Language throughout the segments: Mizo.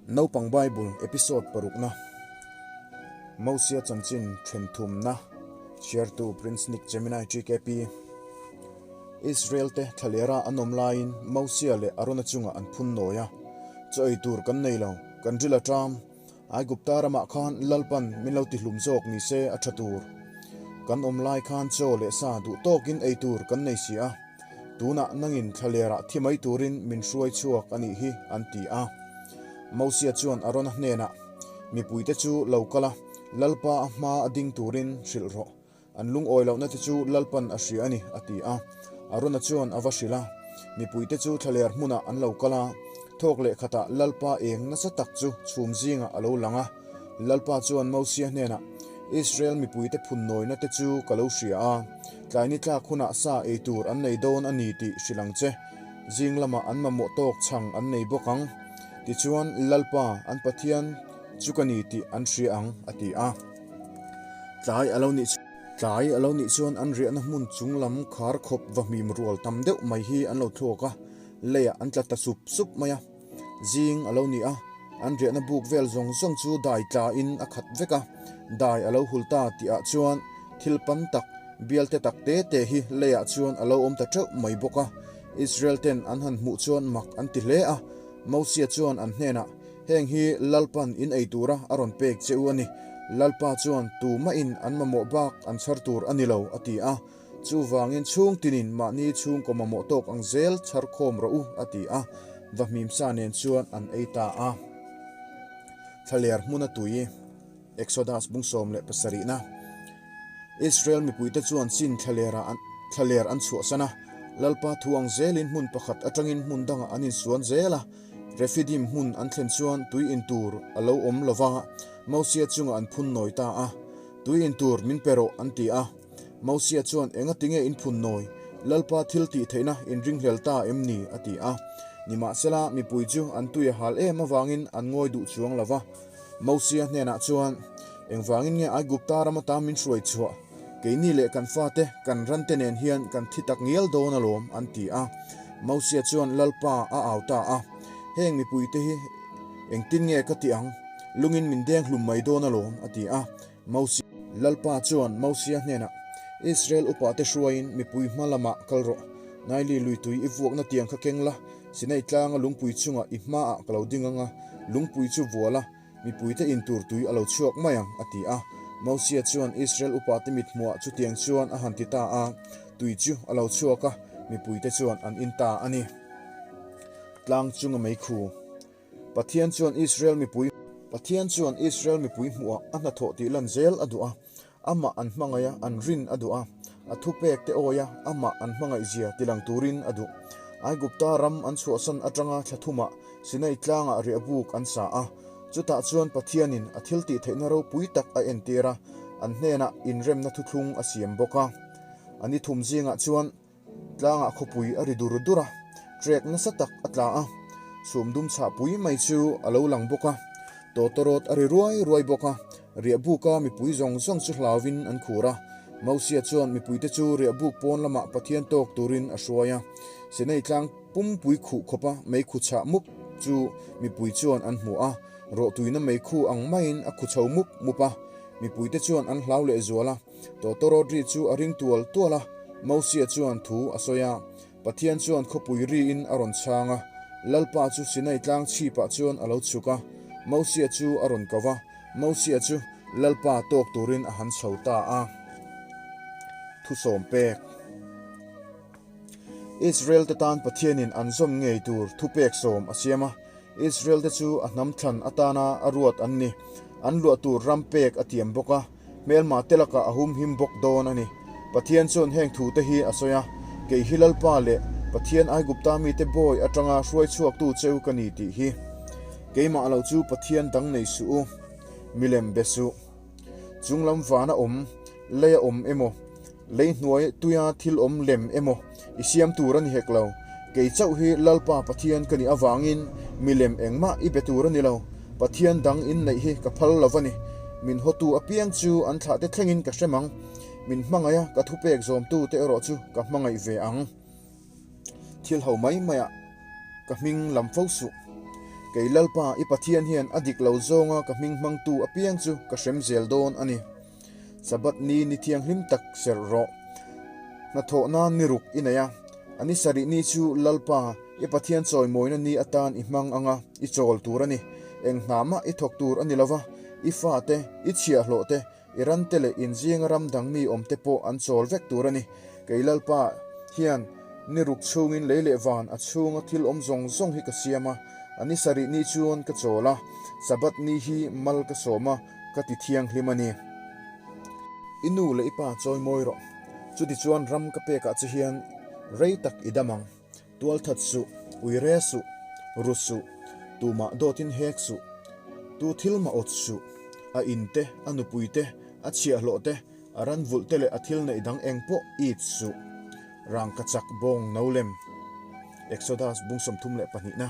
Naupang Bible episode parukna, Mosia chanchin then thumna, chhiartu Prince Nick Gemini TKP. Israel te thlalera an awm laiin Mosia leh Arona chungah an phun nawi a, Chaw ei tur kan nei lo, kan ril a ṭam. Aigupta ramah khan Lalpan min lo tihlum zawk ni se a ṭha tur. Kan awm lai khan chaw leh sa duh tawkin ei tur kan nei si a, tunah nangin thlalerah thi mai turin min hruai chhuak a nih hi, an ti a. Mosia chuan Arona hnenah, Mipuite chu lo kal a, Lalpa a hma a ding turin hrilh rawh. An lungawi lohna te chu Lalpan a hria a ni, a ti a. Arona chuan a va hrilh a. Mipuite chu thlaler hmunah an lo kal a, thawk leh khatah Lalpa eng nasa tak chu chhum zingah a lo lang a. Lalpa chuan Mosia hnenah, Israel mipuite phunnawina te chu ka lo hria a, tlaini tlak hunah sa ei tur an nei dawn a ni tih hrilh ang che. Zing lamah an mamawh tawk chhang an nei bawk ang. Tichuan, Lalpa, an Pathian chu ka ni tih an hria ang, a ti a. Tlai a lo nih Tlai a lo nih chuan an riahna hmun chung lam khar khawp va hmim rual tam deuh mai hi an lo thluak a, leiah an tla ta sup sup mai a. Zing a lo ni a, an riahna buk vel zawng zawng chu dai tlain a khat vek a, dai a lo hul ta tihah chuan thil pan tak, bial te tak te te hi leiah chuan a lo awm ta teuh mai bawk a. Israel ten an han hmuh chuan mak an ti hle a, Mosia chuan an hnenah, Heng hi Lalpan in ei tura a rawn pek che u a ni. Lalpa chuan tumahin an mamawh bak an chhar tur a ni lo, a ti a. Chuvangin chhung tinin mahni chhungkaw mamawh tawk ang zel chhar khawm rawh u, a ti a. Vahmimsa nen chuan an ei ta a. Thlaler hmuna tui, Exodus bung 17 na. Israel mipuite chuan chin thlalerah an thlaler an chhuahsan a. Lalpa thu ang zelin hmun pakhat atangin hmun dangah an insuan zel a. Refidim hmun an thlen chuan tui in tur a lo awm lo va, Mosia chungah an phun nawi ta a. Tui in tur min pe rawh, an ti a. Mosia chuan, Enga tinge in phun nawi? Lalpa thil tih theihna in ringhlel ta em ni? a ti a. Nimahsela, mipui chu an tui a hal em avangin an ngawi duh chuang lo va. Mosia hnenah chuan, Engvangin nge Aigupta ram ata min hruai chhuah? Keini leh kan fate, kan rante nen hian kan thi tak ngial dawn alawm, an ti a. Mosia chuan Lalpa a au ta a, Heng mipuite hi engtin nge ka tih ang? Lungin min deng hlum mai dawn alawm, a ti a. Mosia. Lalpa chuan Mosia hnenah, Israel upate hruaiin mipui hma lamah kal rawh. Naili luitui i vuakna tiang kha keng la, Sinai tlanga lungpui chungah i hmaah ka lo ding ang a, lungpui chu vual a, Mipuite in tur tui a lo chhuak mai ang, a ti a. Mosia chuan Israel upate mithmuah chutiang chuan a han ti ta a, tui chu a lo chhuak a, mipuite chuan an in ta a ni. Tlang chunga meikhu. Pathian chuan Israel mipui. Pathian chuan Israel mipui hmuhah a hnathawh tih lan zel a duh a, amah an hmangaih a, an rin a duh a, a thupek te awi a, amah an hmangaih zia tilang turin a duh. Aigupta ram an chhuahsan atanga thla thumah Sinai tlangah riahbuk an sa a, chutah chuan Pathianin a thil tih theihna ropui tak a entir a, an hnenah inremna thuthlung a siam bawk a. A ni thum zingah chuan Tlangah khawpui a ri dur dur a, trek nasa tak a tla a, chhum dum chhah pui mai chu a lo lang bawk a, tawtawrawt a ri ruai ruai bawk a, riahbuka mipui zawng zawng chu hlauvin an khur a. Mosia chuan mipuite chu riahbuk pawn lamah Pathian tawk turin a hruai a, Sinai tlang pumpui khuh khawpa meikhu chhah mup chu mipui chuan an hmu a, rawhtuina meikhu ang maiin a khu chho mup mup a, mipuite chuan an hlau lehzual a. Tawtawrawt ri chu a ring tual tual a, Mosia chuan thu a sawi a. Pathian chuan khawpui riin a rawn chhang a, Lalpa chu Sinai tlang chhipah chuan a lo chhuk a, Mosia chu a rawn ko va, Mosia chu Lalpa tawk turin a han chho ta a. Thusawm pek. Israel-te tan Pathianin an zawm ngei tur thupek sawm a siam a, Israel-te chu a hnam thlan atana a ruat an ni. An luah tur ram pek a tiam bawk a, hmelma te lakah a humhim bawk dawn a ni. Pathian chuan heng thute hi a sawi a, Kei hi Lalpa leh Pathian Aigupta mite bawi atanga hruai chhuaktu cheu ka ni tih hi. Keimah lo chu Pathian dang nei suh u, milem be suh. Chunglam vana awm, leia awm emaw, lei hnuai tuia thil awm lem emaw i siam tur a ni hek lo. Kei chauh hi Lalpa Pathian ka nih avangin milem engmah i be tur a ni lo. Pathian dang inneih hi ka phal lo va ni. Min hawtu apiang chu an thlahte thlengin ka hrem ang. Min hmangaih a, ka thupek zawmtute erawh chu ka hmangaih ve ang. Thil ho mai maiah ka hming lam fo suh. Kei Lalpa, i Pathian hian a dik lo zawnga ka hming hmangtu apiang chu ka hrem zel dawn a ni. Sabbath ni ni thianghlim tak serh rawh. Hnathawh nan ni ruk i nei a, a ni sarih ni chu Lalpa, i Pathian chawimawina ni atan i hmang anga i chawl tur a ni. Eng hna mah i thawk tur a ni lo va, i fate, i chhiahhlawh te, I rante leh in zinga ram dang mi awmte pawh an chawl vek tur a ni. Kei Lalpa hian ni ruk chhungin lei leh van a chhunga thil awm zawng zawng hi ka siam a, a ni sarih ni chuan ka chawl a, Sabbath ni hi mal ka sawm a, ka ti thianghlim a ni. I nu leh i pa chawi mawi rawh, chutichuan ram ka pekah che hian rei tak i dam ang. Tualthat suh, uire suh, ru suh, tumah dawtin hek suh, tu thil mah awt suh, a in te, a nupui te, a chhiahhlawh te, a ran vulh te leh a thil neih dang eng pawh it suh. Rangkachak bawng no lem. Exodus bung 32 na.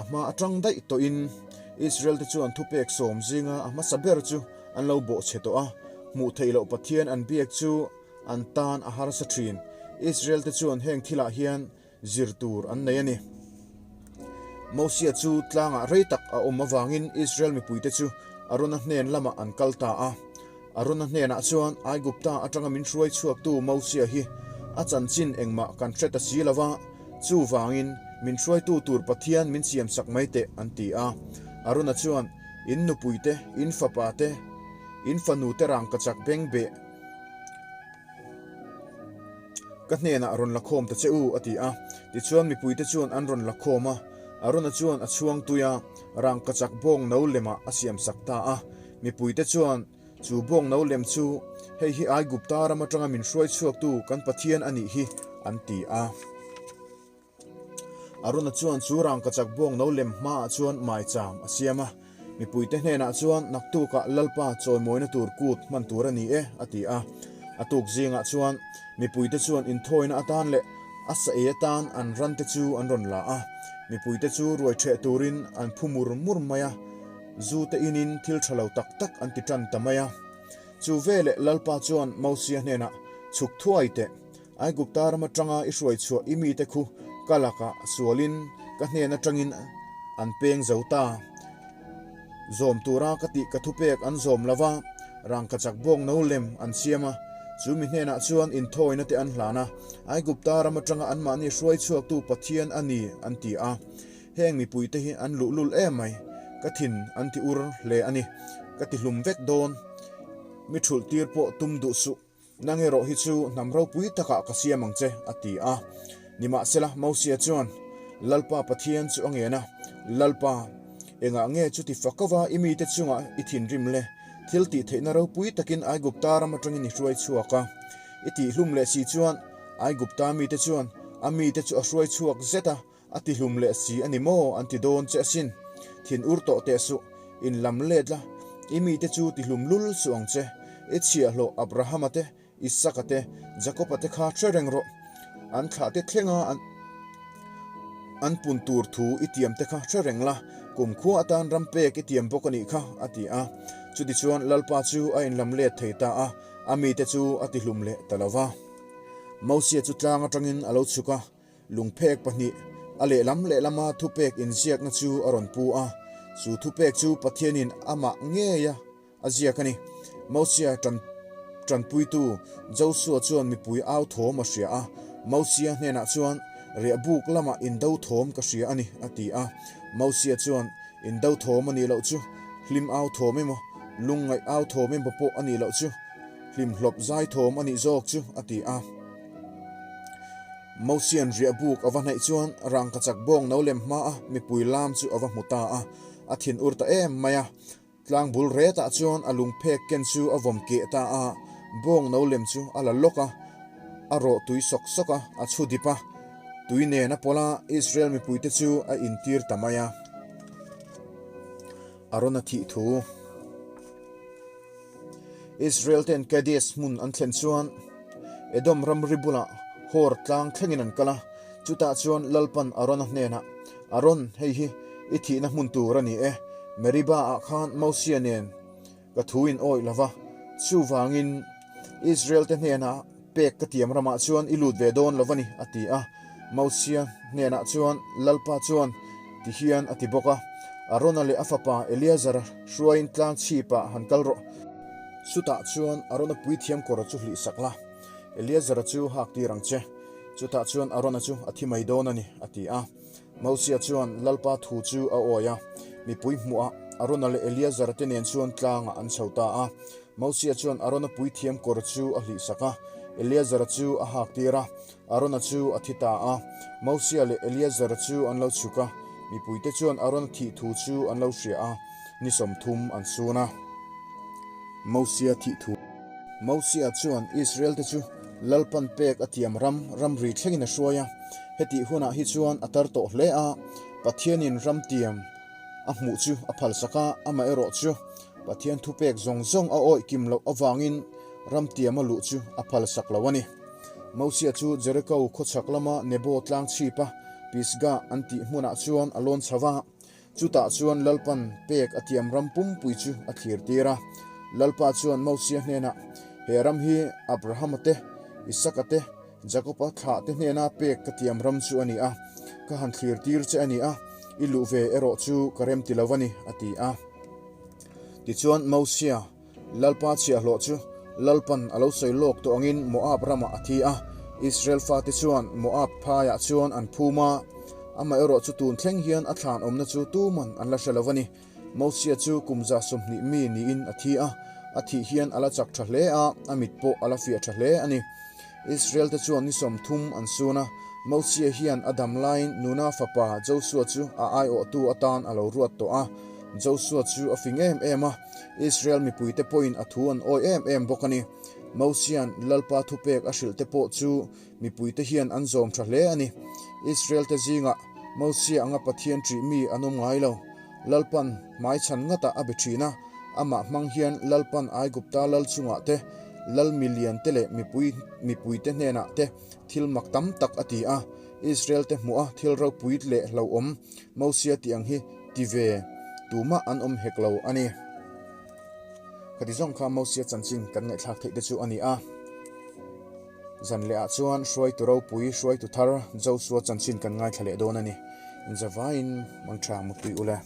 A hma atang daih tawhin Israel te chuan thupek sawm zinga a hmasa ber chu an lo bawhchhe tawh a, hmuh theih loh Pathian an biak chu An tan a harsa thin. Israel te chuan heng thilah hian zir tur an nei a ni. Mosia chu tlangah rei tak a awm avangin Israel mipuite chu Arona hnen lamah an kal ta a. Arona hnenah chuan, Aigupta atanga min hruai chhuaktu Mosia hi a chanchin engmah kan hre ta si lo va, chuvangin min hruaitu tur Pathian min siamsak mai teh, an ti a. Arona chuan, In nupuite, in fapate, in fanute rangkachak bengbeh, Ka hnenah rawn la khawm ta che u, a ti a. Tichuan mipuite chuan an rawn la khawm a, Arona chuan a chhuang tui a, rangkachak bawng no lemah a siamsak ta a. Mipuite chuan chu bawng no lem chu, Hei hi Aigupta ram atanga min hruai chhuaktu kan Pathian a nih hi, an ti a. Aruna chuan chu rangkachak bawng no lem hmaah chuan maicham a siam a, mipuite hnenah chuan naktukah Lalpa chawimawina tur kut hman tur a ni e, a ti a. A tuk zingah chuan mipuite chuan inthawina atan leh a sa ei atan an rante chu an rawn la a, mipuite chu ruai ṭheh turin an phu mur mur mai a, zu te inin thil ṭha lo tak tak an ti ṭan ta mai a. Chu veleh Lalpa chuan Mosia hnenah, Chhuk thuai teh, Aigupta ram atanga i hruai chhuah i mite khu ka lakah sualin ka hnen atangin an peng zo ta. Zawm tura ka tih ka thupek an zawm lo va, rangkachak bawng no lem an siam a, chu mi hnenah chuan inthawina te an hlan a, Aigupta ram atanga anmahni hruai chhuaktu Pathian a ni an ti a. Heng mipuite hi an luhlul em mai, ka thin an ti ur hle a ni, ka ti hlum vek dawn. Mi thulh tir pawh tum duh suh. Nang erawh hi chu hnam ropui takah ka siam ang che, a ti a. Nimahsela, Mosia chuan Lalpa Pathian chu a ngen a, Lalpa, engah nge chuti fakova i mite chungah i thinrim le? Thil tih theihna ropui takin Aigupta ram atangin i hruai chhuak a. I tihhlum leh si chuan Aigupta mite chuan a mite chu a hruai chhuak zet a, A ti hlum leh si a ni maw? An ti dawn che asin. Thin ur tawh teh suh, in lam let la, i mite chu ti hlum lul suh ang che. I chhiahhlawh Abrahama te, Isaka te, Jakoba te kha hre reng rawh. An thlah te thlenga an pun tur thu i tiam te kha hre reng la, kumkhua atan ram pek i tiam bawk a nih kha, a ti a. Chutichuan Lalpa chu a inlam let thei ta a, a mite chu a ti hlum leh ta lo va. Mosia chu tlang atangin a lo chhuk a. Lungphek pahnih, a lehlam lehlama thupek inziakna chu a rawn pu a, chu thupek chu Pathianin amah ngeia a ziak a ni. Mosia tan tanpuitu Josua chuan mipui au thawm a hria a, Mosia hnenah chuan, Riahbuk lamah indo thawm ka hria a ni, a ti a. Mosia chuan, Indo thawm a nih loh chu, hlim au thawm emaw, lungngaih au thawm emaw pawh a nih loh chu, hlimhlawp zai thawm a nih zawk chu, a ti a. Mosian riah buk a va hnaih chuan rangkachak bawng no lem hma a mipui lam chu a va hmu ta a, a thin ur ta em mai a. Tlang bul retah chuan a lungphek ken chu a vawm keh ta a, bawng no lem chu a la lawk a, a rawh tui sawk sawk a, a chhu dip a, tui nen a pawlh a, Israel mipuite chu a intir ta mai a. A rawn a thih thu. Israel ten Kadesh hmun an thlen chuan Edom ramri bulah Hor tlang thlengin an kal a, chutah chuan Lalpan Arona hnenah, Aron, hei hi i thihna hmun tur a ni e, Meribah-ah khan Mosia nen ka thu in awih lo va, chuvangin Israel te hnenah pek ka tiam ramah chuan i lut ve dawn lo va ni, a ti a. Mosia hnenah chuan Lalpa chuan. Ti hian a ti bawk a, Arona leh a fapa Eleazara hruaiin tlang chhipah han kal rawh. Chutah chuan Arona puithiam kawr chu hlih sak la, Eleazara chu hak tir ang che. Chutah chuan Arona chu a thi mai dawn a ni, a ti a. Mosia chuan Lalpa thu chu a awi a, mipui hmuhah Arona leh Eleazara te nen chuan tlangah an chho ta a. Mosia chuan Arona puithiam kawr chu a hlih sak a, Eleazara chu a hak tir a, Arona chu a thi ta a. Mosia leh Eleazara chu an lo chhuk a, mipuite chuan Arona thih thu chu an lo hria a, ni 30 an sun a. Mosia thih thu. Mosia chuan Israel-te chu Lalpan pek a tiam ram ramri thlengin a hruai a, hetih hunah hi chuan a tar tawh hle a, Pathianin ram tiam a hmuh chu a phalsak a, amaherawh chu Pathian thupek zawng zawng a awih kim loh avangin ram tiam a luh chu a phalsak lo a ni. Mosia chu Jeriko khawchhak lama Nebo tlang chhipa Pisgah an tih hmunah chuan a lawn chho a, chutah chuan Lalpan pek a tiam ram pumpui chu a thlir tir a. Lalpa chuan Mosia hnenah, He ram hi Abrahama te, Isaka te, Jakoba thlah te hnena pek ka tiam ram chu a ni a, ka han thlir tir che a ni a, i luh ve erawh chu ka rem ti lo a ni, a ti a. Tichuan Mosia, Lalpa chhiahhlawh chu Lalpan a lo sawi lawk tawh angin Moab ramah a thi a, Israel fate chuan Moab phaiah chuan an phum a, amaherawh chu tun thleng hian a thlan awmna chu tuman an la hre lo a ni. Mosia chu kum 120 mi niin a thi a, a thih hian a la chak tha hle a, a mit pawh a la fiah tha hle a ni. Israel te chuan ni 30 an sun a, Mosia hian a dam laiin Nuna fapa Josua chu a aiawhtu atan a lo ruat tawh a. Josua chu a fing em em a, Israel mipuite pawhin a thu an awi em em bawk a ni. Mosia'n Lalpa thupek a hrilh te pawh chu mipuite hian an zawm tha hle a ni. Israel te zingah Mosia anga Pathian ṭih mi an awm ngai lo. Lalpan hmaichhan ngatah a be ṭhin a, amah hmang hian Lalpan Aigupta lal chungah te, lal milian te leh mipui mipuite hnenah te thil mak tam tak a ti a. Israel te hmuh a thil ropui leh hlauhawm Mosia tih ang hi ti ve tumah an awm hek lo a ni. Khati zawng kha Mosia chanchin kan ngaihthlak theih te chu a ni a. Zan leh ah chuan hruaitu ropui, hruaitu thar Joshua chanchin kan ngaithla leh dawn a ni. Inzavaiin mangtha mutui ule.